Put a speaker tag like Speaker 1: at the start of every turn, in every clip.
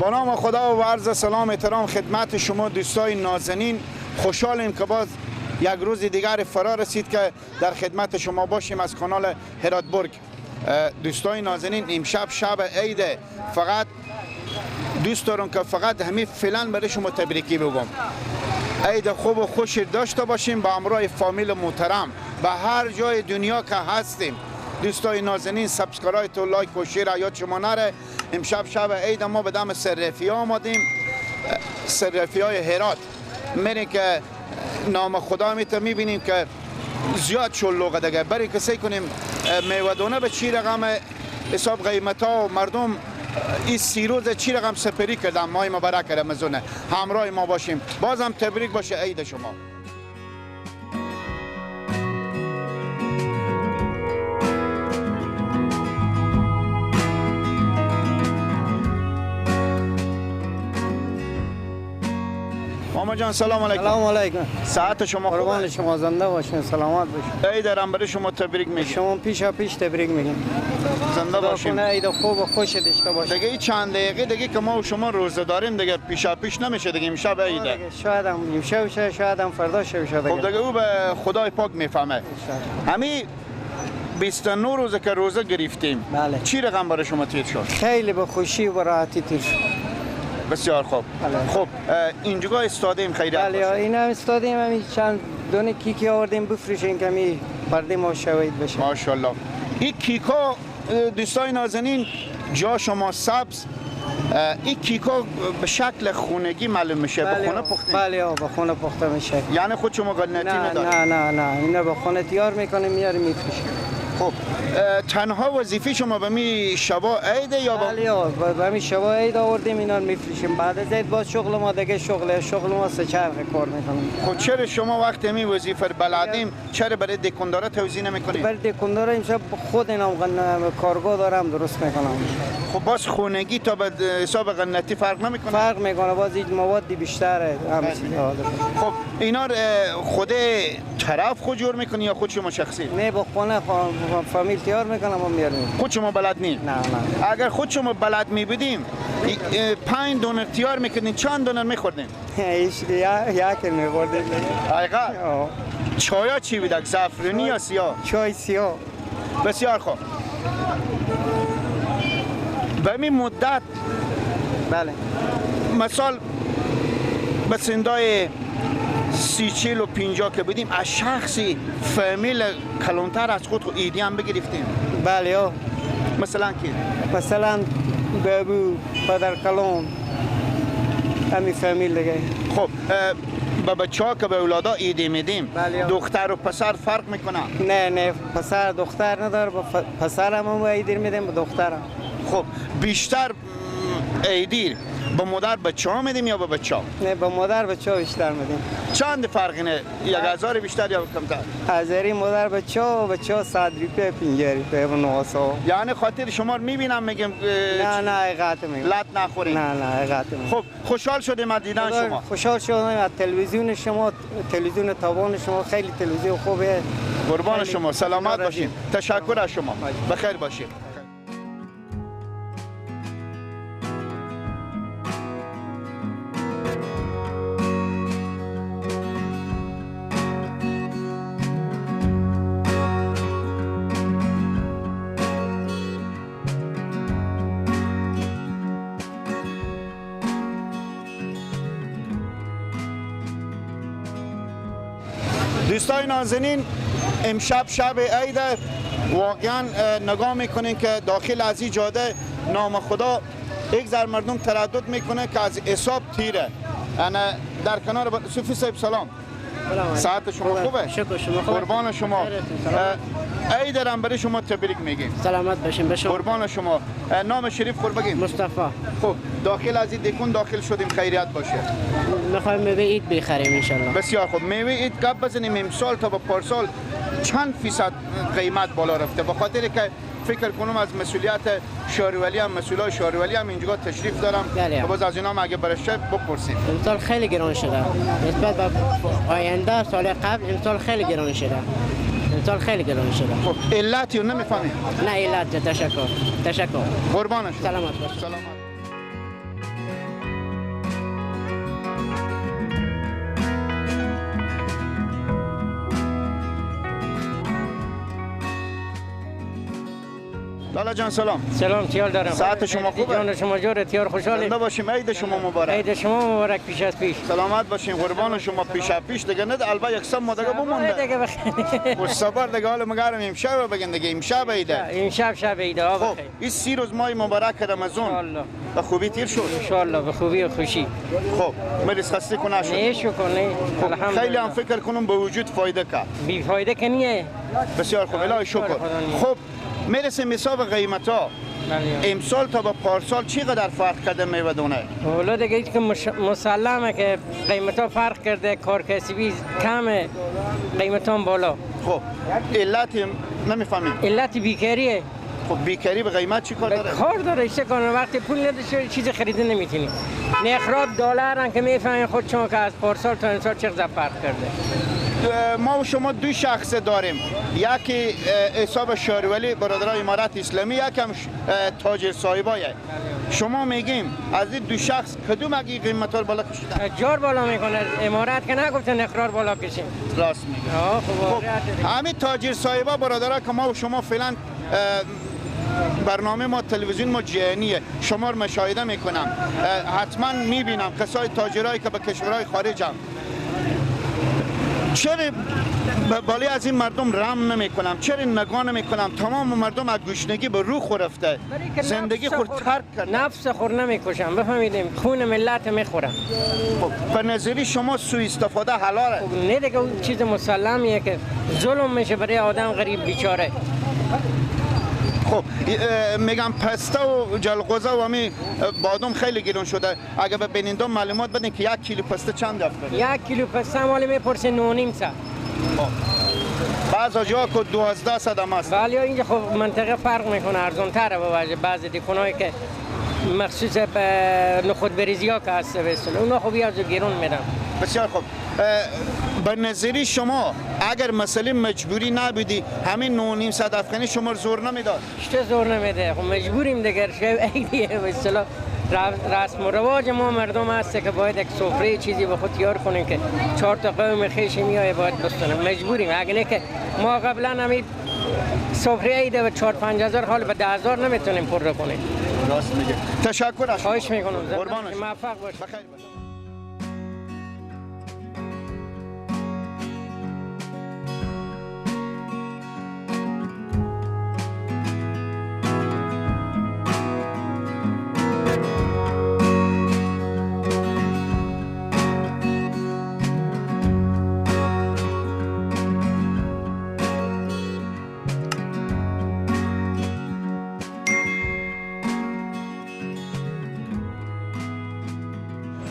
Speaker 1: با نام خدا و عرض سلام احترام خدمت شما دوستای نازنین. خوشحالیم که باز یک روز دیگر فرا رسید که در خدمت شما باشیم از کانال هراتبرگ. دوستای نازنین، امشب شب عید، فقط دوست دارم که فقط همین فعلا برای شما تبریکی بگم. عید خوب و خوش داشته باشیم با همراه فامیل محترم به هر جای دنیا که هستیم. دوستای نازنین، subscribe و like و share یاد شما نره. امشب شب عید ما به دم صرافی ها آمدیم، صرافی های هرات. میریم که نام خدا میته میبینیم که زیاد شلوغه دیگه. برای که سعی کنیم میوه به چی رقم حساب قیمت ها و مردم این 30 روز چی رقم سپری کردن. ماه مبارک رمضان همراه ما باشیم. بازم تبریک باشه عید شما. ماما جان سلام علیکم.
Speaker 2: سلام علیکم.
Speaker 1: ساعت شما خوبه؟
Speaker 2: قربان شما، زنده باشین، سلامت باشین.
Speaker 1: عید دارم برای شما تبریک میگم.
Speaker 2: شما پیشا پیش تبریک میگیم.
Speaker 1: زنده باشین.
Speaker 2: عید خوب و خوش داشته باشین.
Speaker 1: دیگه این چند دقیقه دیگه که ما و شما روزه داریم دیگه پیشا پیش نمیشه دیگه. امشب عیده.
Speaker 2: شاید هم امشب شه، شاید هم فردا شه.
Speaker 1: خب دیگه او به خدای پاک میفهمه. همین 29 روزه که روزه گرفتیم.
Speaker 2: بله.
Speaker 1: چی رقم برای شما تیر شد؟
Speaker 2: خیلی به خوشی و راحتی تیر شد.
Speaker 1: بسیار خوب. خب اینجا استادیم خیریت
Speaker 2: بله
Speaker 1: باشه.
Speaker 2: این هم استادیم، همین چند دونه کیکی آوردیم بفروشیم که می پرده ما شوید بشه.
Speaker 1: ماشاءالله. این کیکا دوستای نازنین، جا شما سبز، این کیکا به شکل خونگی معلوم میشه. به خونه پخته؟
Speaker 2: بله به خونه پخته میشه.
Speaker 1: یعنی خود شما قناتی ندارید؟
Speaker 2: نه نه نه، اینا به خونه تیار میکنیم میاریم میفروشیم.
Speaker 1: خب تنها وظیفه شما به می شبا عید یا با
Speaker 2: بله به می شبا عید آوردیم اینا رو میفروشیم. بعد از عید باز شغل ما دیگه شغل ما سه چرخ کار میکنیم.
Speaker 1: خب چرا شما وقتی می وظیفه بلدیم چرا برای دکاندارا توزیع نمیکنید؟
Speaker 2: برای دکاندارا امشب خود اینا کارگاه دارم درست میکنم.
Speaker 1: خب باز خونگی تا به حساب قناتی فرق نمیکنه؟
Speaker 2: فرق میکنه، باز این مواد بیشتره.
Speaker 1: خب اینا خود طرف خود جور میکنی یا خود شما شخصی؟
Speaker 2: نه با خونه فامیل تیار میکنم و میاریم.
Speaker 1: خود شما بلد نی؟
Speaker 2: نه نه.
Speaker 1: اگر خود شما بلد میبودیم 5 دونر تیار میکردین چند دونر میخوردیم؟
Speaker 2: یک میخوردیم.
Speaker 1: حقیقت؟ چایا چی بود؟ زعفرانی یا سیاه؟
Speaker 2: چای سیاه.
Speaker 1: بسیار خوب. به این مدت
Speaker 2: بله
Speaker 1: مثال به سندای 30 40 و 50 که بودیم از شخصی فامیل کلانتر از خود ایدی هم بگرفتیم.
Speaker 2: بله.
Speaker 1: مثلا کی؟
Speaker 2: مثلا بابو، پدر کلان، همین فامیل دیگه.
Speaker 1: خب به بچه ها که به اولادا ایدی میدیم دختر و پسر فرق میکنه؟
Speaker 2: نه نه، پسر دختر نداره. با پسرم هم ایدی میدیم، با دخترم.
Speaker 1: خب بیشتر ایدی با مادر بچه ها میدیم یا با بچه ها؟
Speaker 2: نه با مادر بچه ها بیشتر میدیم.
Speaker 1: چند فرق اینه؟ 1000 بیشتر یا کمتر؟
Speaker 2: هزاری مادر بچه ها و بچه ها 100 روپیه 50 روپیه و 900.
Speaker 1: یعنی خاطر شما رو میبینم میگم
Speaker 2: نه نه حقیقت میگم
Speaker 1: لط نخوریم.
Speaker 2: نه نه حقیقت میگم.
Speaker 1: خب خوشحال شدیم از دیدن شما.
Speaker 2: خوشحال شدیم از تلویزیون شما، تلویزیون تابان شما خیلی تلویزیون خوبه.
Speaker 1: قربان شما، سلامت باشین. تشکر از شما، بخیر باشین. دوستای نازنین، امشب شب عید. واقعا نگاه میکنین که داخل از این جاده نام خدا یک ذره مردم تردد میکنه که از حساب تیره. انا در کنار صوفی صاحب سلام. ساعت شما خوبه؟
Speaker 3: شکر شما خوبه.
Speaker 1: قربان شما. عید دارم برای شما تبریک میگیم.
Speaker 3: سلامت باشین. به شما.
Speaker 1: قربان شما. نام شریف خور بگیم.
Speaker 3: مصطفی.
Speaker 1: خب داخل از این دکون داخل شدیم، خیریت باشه.
Speaker 3: میخوایم میوه عید بخریم ان شاء الله.
Speaker 1: بسیار خوب. میوه عید گپ بزنیم. امسال تا به پارسال چند فیصد قیمت بالا رفته؟ به خاطر که فکر کنم از مسئولیت شارولی هم، مسئولای شارولی هم اینجا تشریف دارم.
Speaker 3: بله.
Speaker 1: باز از اینا هم اگه برشه بپرسیم.
Speaker 3: امسال خیلی گران شده نسبت به آینده سال قبل. امسال خیلی گران شده. امسال خیلی گران شده.
Speaker 1: خب علتی رو نمیفهمیم.
Speaker 3: نه علت. تشکر تشکر.
Speaker 1: قربان شما.
Speaker 3: سلامت باشید.
Speaker 1: سلامت. لالا جان سلام.
Speaker 3: سلام، تیار دارم.
Speaker 1: ساعت شما خوبه؟
Speaker 3: جان شما جور، تیار خوشحالیم.
Speaker 1: زنده باشیم. عید شما مبارک.
Speaker 3: عید شما مبارک پیش از پیش.
Speaker 1: سلامت باشین، قربان شما. پیش از پیش دیگه نه، البته یک سم دیگه بمونده.
Speaker 3: دیگه بخیر.
Speaker 1: و صبر دیگه، حالا مگرم امشب بگن دیگه، امشب عیده.
Speaker 3: امشب شب عیده.
Speaker 1: خب این 30 روز ماه مبارک رمضان به خوبی تیر شد؟
Speaker 3: ان شاء الله به خوبی و خوشی.
Speaker 1: خب مریض خسته کنه شد؟
Speaker 3: نه شکر نه.
Speaker 1: الحمدلله. خیلی هم فکر کنم به وجود فایده کرد.
Speaker 3: بی فایده که نیه.
Speaker 1: بسیار خوب، الهی شکر. خب میرسیم حساب قیمت ها. امسال تا با پارسال چقدر فرق کرده میوه دونه؟
Speaker 3: والا دیگه که مسلمه که قیمت ها فرق کرده، کار کسبی کمه، قیمت ها بالا.
Speaker 1: خب علت نمیفهمیم.
Speaker 3: علت بیکاریه.
Speaker 1: خب بیکاری به قیمت چی کار داره؟
Speaker 3: کار داره، چه کنه وقتی پول نداشته چیز خریده نمیتونی. نخراب دلار که میفهمین خود شما که از پارسال تا امسال چقدر فرق کرده.
Speaker 1: ما و شما دو شخص داریم، یکی حساب شارولی برادرای امارت اسلامی، یکم تاجر صاحبای. شما میگیم از این دو شخص کدوم اگه قیمت ها بالا کشیدن؟
Speaker 3: تجار بالا میکنه، امارت که نگفته نخرار بالا کشیم.
Speaker 1: راست میگه. خب همین تاجر صاحبا برادرها که ما و شما فعلا برنامه ما تلویزیون ما جهانیه، شما رو مشاهده میکنم، حتما میبینم کسای تاجرایی که به کشورهای خارج هم چرا بالای از این مردم رم نمی کنم، چرا نگاه نمی کنم؟ تمام مردم از گشنگی به روح خورفته، زندگی خود ترک کرده،
Speaker 3: نفس خور نمیکشم، بفهمیدیم خون ملت میخورم.
Speaker 1: خب به نظری شما سوء استفاده حلاله؟
Speaker 3: خب نه دیگه، اون چیز مسلمیه که ظلم میشه برای آدم غریب بیچاره.
Speaker 1: خب میگم پسته و جلغوزه و می بادام خیلی گرون شده، اگه به بیننده معلومات بدین که 1 کیلو پسته چند افغانی؟
Speaker 3: 1 کیلو پسته مال میپرسه 9.5 صد.
Speaker 1: بعض جاها که 12 صد هم هست.
Speaker 3: ولی اینجا خب منطقه فرق میکنه، ارزان تره با بعضی دکانایی که مخصوص به نخود بریزی ها که هست به اصطلاح اونا خب یه گرون میدن.
Speaker 1: بسیار خوب. به نظری شما اگر مسئله مجبوری نبودی همین 9.5 افغانی شما زور نمیداد؟
Speaker 3: چه زور نمیده، خب مجبوریم دیگه، عیدیه به اصطلاح رسم و رواج ما مردم هست که باید یک سفره چیزی به خود تیار کنیم که 4 تا قوم خویش میای باید بستونیم، مجبوریم. اگه نه که ما قبلا همین سفره عید به 4-5 هزار حال به 10 هزار نمیتونیم پر کنیم.
Speaker 1: راست میگه. تشکر از شما.
Speaker 3: خواهش میکنم. قربان شما. موفق باشید.
Speaker 1: بخیر.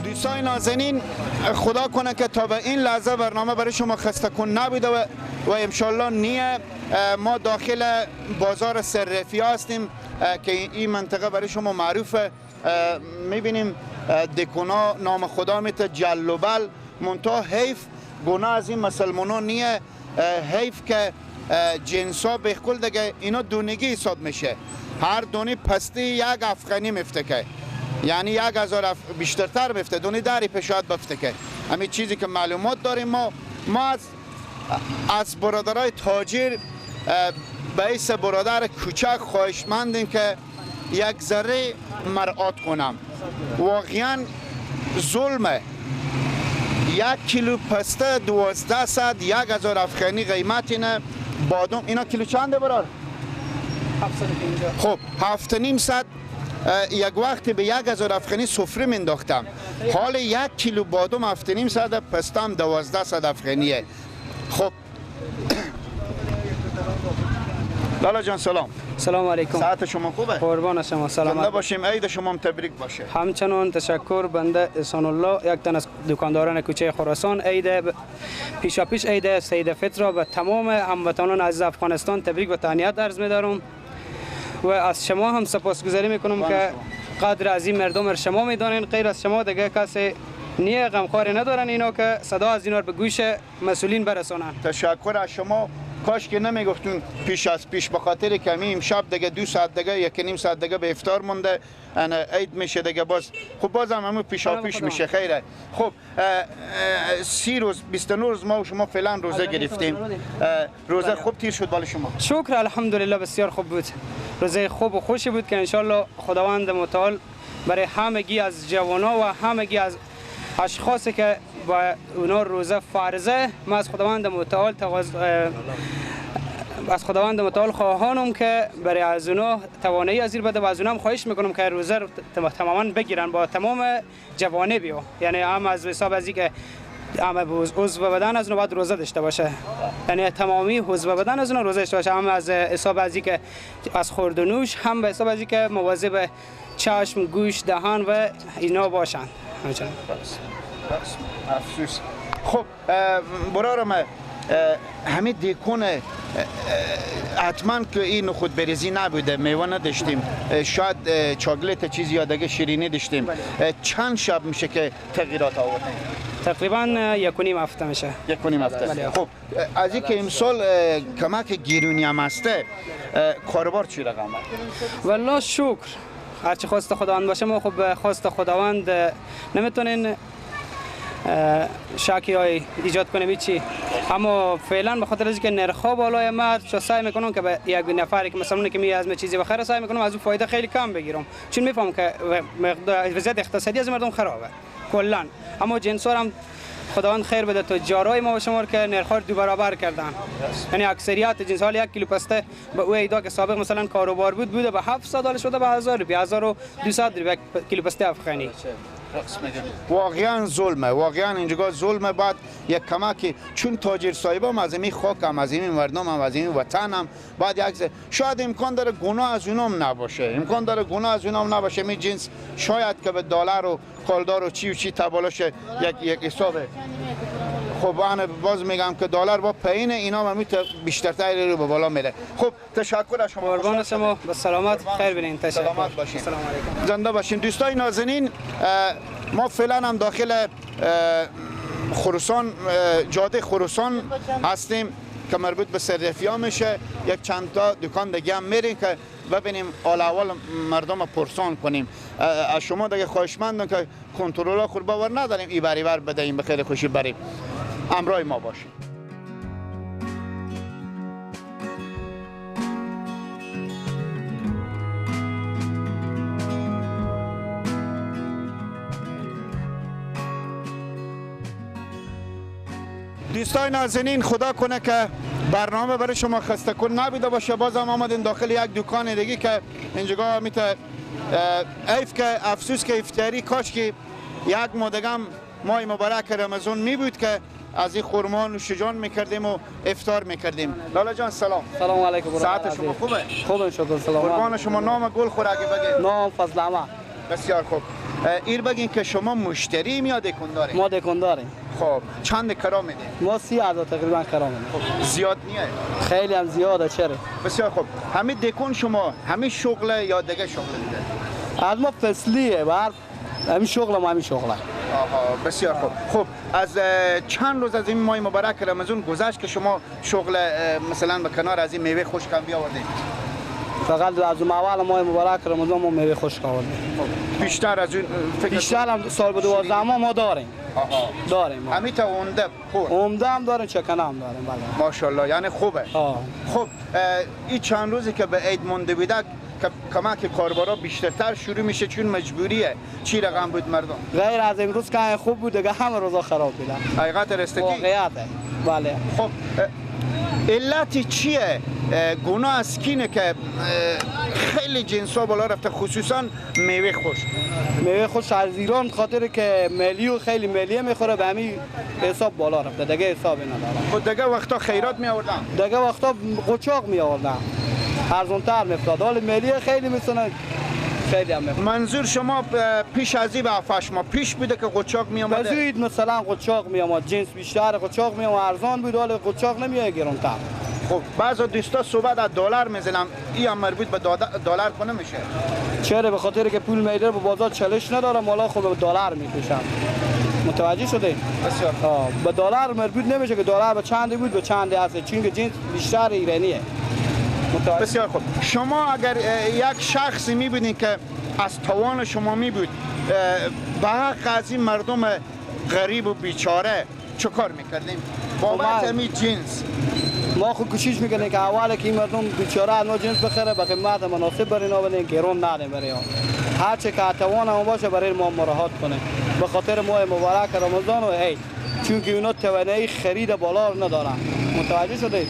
Speaker 1: دوستان نازنین، خدا کنه که تا به این لحظه برنامه برای شما خسته کن نبوده و انشالله نیه. ما داخل بازار صرافی هستیم که این منطقه برای شما معروفه. میبینیم دکونا نام خدا میته جل و بل، منتها حیف گناه از این مسلمانان نیه، حیف که جنسا به کل دیگه اینا دونگی حساب میشه، هر دونی پستی 1 افغانی میفته که یعنی 1000 بیشترتر بفته، دونی دری پشاد بفته که همین چیزی که معلومات داریم ما از برادرای تاجر به برادر کوچک خواهشمندیم که یک ذره مرعات کنم. واقعا ظلمه، 1 کیلو پسته 12 صد، 1000 افغانی قیمت اینه. بادام اینا کیلو چنده برادر؟
Speaker 2: 750.
Speaker 1: خب 7.5 صد. یک وقتی به 1000 افغانی سفره مینداختم، حال 1 کیلو بادام 7.5 صد، پستم 12 صد افغانیه. خب لالا جان سلام.
Speaker 2: سلام علیکم.
Speaker 1: ساعت شما خوبه؟
Speaker 2: قربان شما، سلامت
Speaker 1: زنده باشیم. عید شما هم تبریک باشه.
Speaker 2: همچنان تشکر. بنده احسان الله، یک تن از دکانداران کوچه خراسان، عید پیشاپیش عید سعید فطر را به تمام هموطنان عزیز افغانستان تبریک و تهنیت عرض می‌دارم و از شما هم سپاسگزاری میکنم که قدر از این مردم را شما میدانین، غیر از شما دیگه کسی نیه، غمخواری ندارن اینا که صدا از اینا به گوش مسئولین برسانن.
Speaker 1: تشکر از شما. کاش که نمیگفتون پیش از پیش، به خاطر کمی امشب دیگه 2 ساعت دیگه 1.5 ساعت دیگه به افطار مونده، انا عید میشه دیگه باز. خب بازم همون پیشا پیش میشه خیره. خب 30 روز 29 روز ما و شما فعلا روزه گرفتیم. روزه خوب تیر شد بال شما؟
Speaker 2: شکر الحمدلله بسیار خوب بود. روزه خوب و خوشی بود که انشالله خداوند متعال برای همگی از جوانا و همگی از اشخاصی که با اونا روزه فرضه، ما از خداوند متعال از خداوند متعال خواهانم که برای از اونا توانایی از بده و از اونا هم خواهش میکنم که روزه رو تماما بگیرن با تمام جوانب، یعنی هم از حساب از اینکه هم عضو بدن از اونا باید روزه داشته باشه، یعنی تمامی عضو بدن از اونا روزه داشته باشه، هم از حساب از اینکه از خورد و نوش، هم به حساب از اینکه مواظب چشم، گوش، دهان و اینا باشن.
Speaker 1: افسوس. خب برارم همه دیکون حتما که این خود بریزی نبوده، میوه نداشتیم، شاید چاکلت چیزی یا دیگه شیرینی داشتیم. چند شب میشه که تغییرات آوردیم؟
Speaker 2: تقریبا 1.5 هفته میشه.
Speaker 1: 1.5 هفته. خب از اینکه امسال کمک گیرونی هم هسته، کاروبار چی رقم؟
Speaker 2: والله شکر هرچی خواست خداوند باشه، ما خب خواست خداوند نمیتونین شکی های ایجاد کنیم هیچی، اما فعلا به خاطر اینکه نرخ‌ها بالای مرد سعی میکنم که به یک نفری که مثلا که می از من چیزی بخره سعی میکنم از او فایده خیلی کم بگیرم، چون میفهم که وضعیت اقتصادی از مردم خرابه کلا. اما جنس‌ها هم خداوند خیر بده تجارای ما و شما که نرخ‌ها رو 2 برابر کردن، یعنی اکثریت جنس حال 1 کیلو پسته به او ایدا که سابق مثلا کاروبار بود بوده به 700 دلار شده به 1000 روپیه، 1200 روپیه کیلو پسته افغانی.
Speaker 1: واقعا ظلمه، واقعا اینجا ظلمه. بعد یک کمکی چون تاجر صاحبام از این خاک هم از این مردم هم از این وطن هم بعد یک شاید امکان داره گناه از اونام نباشه، امکان داره گناه از اونام نباشه. می جنس شاید که به دلار و کالدار و چی و چی تبالاش یک حسابه. خب من باز میگم که دلار با پایین اینا هم بیشتر تر رو به بالا میره. خب تشکر از شما،
Speaker 2: قربان شما، به سلامت، خیر ببینین. تشکر،
Speaker 1: سلامت باشین، سلام علیکم، زنده باشین. دوستای نازنین، ما فعلا هم داخل خراسان، جاده خراسان هستیم که مربوط به صرافی‌ها میشه. یک چند تا دکان دیگه هم میریم که ببینیم حال احوال مردم پرسان کنیم. از شما دیگه خواهشمندم که کنترل خود باور نداریم ای بری بر بدهیم، به خیر خوشی بریم. همراه ما باشید. دوستای نازنین، خدا کنه که برنامه برای شما خسته کن نبوده باشه. بازم آمدیم داخل یک دکان دیگه که اینجا میته عیف که افسوس که افطاری کاش که یک ماه دیگه هم ماه مبارک رمضان می بود که از این خرما نوش جان میکردیم و افطار میکردیم. لالا جان سلام.
Speaker 4: سلام علیکم.
Speaker 1: ساعت شما خوبه؟
Speaker 4: خوبه شکر، سلام.
Speaker 1: قربان شما. نام گل خوراکی بگید.
Speaker 4: نام فضل احمد.
Speaker 1: بسیار خوب. ایر بگین که شما مشتری یا دکاندارین؟
Speaker 4: ما دکانداریم.
Speaker 1: خب چند کرا میدین؟
Speaker 4: ما 30,000 تقریبا کرا میدیم.
Speaker 1: خب زیاد نیه؟
Speaker 4: خیلی هم زیاده. چرا؟
Speaker 1: بسیار خوب. همه دکان شما همه شغل یا دیگه شغل دیده؟
Speaker 4: از ما فصلیه، بعد همین شغل ما همین شغله.
Speaker 1: آها بسیار خوب. خب از چند روز از این ماه مبارک رمضان گذشت که شما شغل مثلا به کنار از این میوه خشک هم بیاوردین؟
Speaker 4: فقط از اول ماه مبارک رمضان ما میوه خشک آوردیم.
Speaker 1: بیشتر از اون فکر
Speaker 4: بیشتر هم سال به 12 ماه ما داریم.
Speaker 1: آها
Speaker 4: داریم.
Speaker 1: همین تا عمده پر.
Speaker 4: عمده هم داریم، چکنه هم داریم. بله.
Speaker 1: ماشاءالله، یعنی خوبه. خب این چند روزی که به عید مونده بوده که کمک کاربارا بیشترتر شروع میشه چون مجبوریه. چی رقم بود مردم؟
Speaker 4: غیر از امروز که خوب بود دیگه همه روزا خراب بوده.
Speaker 1: حقیقت رستگی؟
Speaker 4: واقعیت. بله.
Speaker 1: خب علت چیه؟ گناه از کینه که خیلی جنسا بالا رفته، خصوصا میوه خشک.
Speaker 4: میوه خشک از ایران خاطر که ملی و خیلی ملیه میخوره، به همین حساب بالا رفته دیگه، حساب نداره.
Speaker 1: خب دیگه وقتا خیرات می آوردن،
Speaker 4: دیگه وقتا قچاق می آوردن، ارزان‌تر میافتاد. حال ملیه خیلی میسونه، خیلی هم میخوره.
Speaker 1: منظور شما پیش از این به 7 ماه پیش بوده که قچاق می آمده؟
Speaker 4: بزید مثلا قچاق می آمد، جنس بیشتر قچاق می آمد، ارزان بود. حال قچاق نمیاد، گرانتر.
Speaker 1: خب بعضا دوستا صحبت از دلار میزنم، این هم مربوط به دلار کنه میشه؟
Speaker 4: چرا؟ به خاطر که پول میده به بازار چالش نداره، مالا خب به دلار میفروشن. متوجه شده؟
Speaker 1: بسیار.
Speaker 4: به دلار مربوط نمیشه که دلار به چند بود به چند هست، چون که جنس بیشتر ایرانیه.
Speaker 1: بسیار خوب. شما اگر یک شخصی میبینید که از توان شما میبود به حق از این مردم غریب و بیچاره چه کار میکردیم؟ بابت همین جنس
Speaker 4: ما خود کوشش میکنیم که اول که این مردم بیچاره از ما جنس بخره به قیمت مناسب برای اینا بدیم، گرون ندیم برای ها. هر چه که توان ما باشه برای ما مراحت کنه به خاطر ماه مبارک رمضان و عید، چون که اونا توانایی خرید بالا ندارن. متوجه شده؟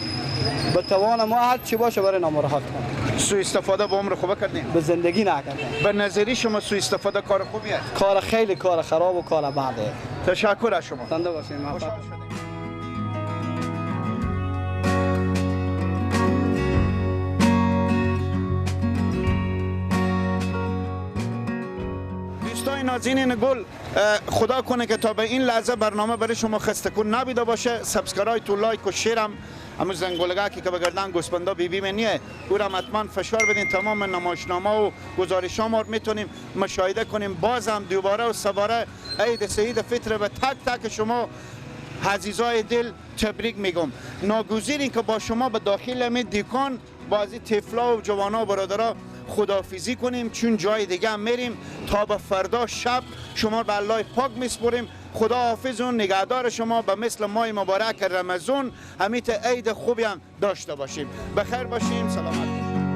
Speaker 4: به توان ما هر چی باشه برای اینا مراحت کنه.
Speaker 1: سوء استفاده با عمر خوبه کردیم؟
Speaker 4: به زندگی نکردیم.
Speaker 1: به نظری شما سوء استفاده کار خوبیه؟
Speaker 4: کار خیلی کار خراب و کار بده.
Speaker 1: تشکر از شما.
Speaker 4: زنده باشین.
Speaker 1: نازنین گل، خدا کنه که تا به این لحظه برنامه برای شما خسته کن نبیده باشه. subscribe و like و share هم همون زنگولگه که به گردن گوسفندا بی بی منیه او را حتما فشار بدین. تمام نمایشنامه و گزارش ها ما میتونیم مشاهده کنیم. بازم دوباره و سواره عید سعید فطر به تک تک شما عزیزای دل تبریک میگم. ناگزیرین که با شما به داخل می دیکان بازی طفلا و جوانا و برادرا خداحافظی کنیم، چون جای دیگه هم میریم. تا به فردا شب شما به الله پاک میسپریم. خدا حافظ و نگهدار شما. به مثل ماه مبارک رمضان همیت عید خوبی هم داشته باشیم. بخیر باشیم. سلامت باشیم.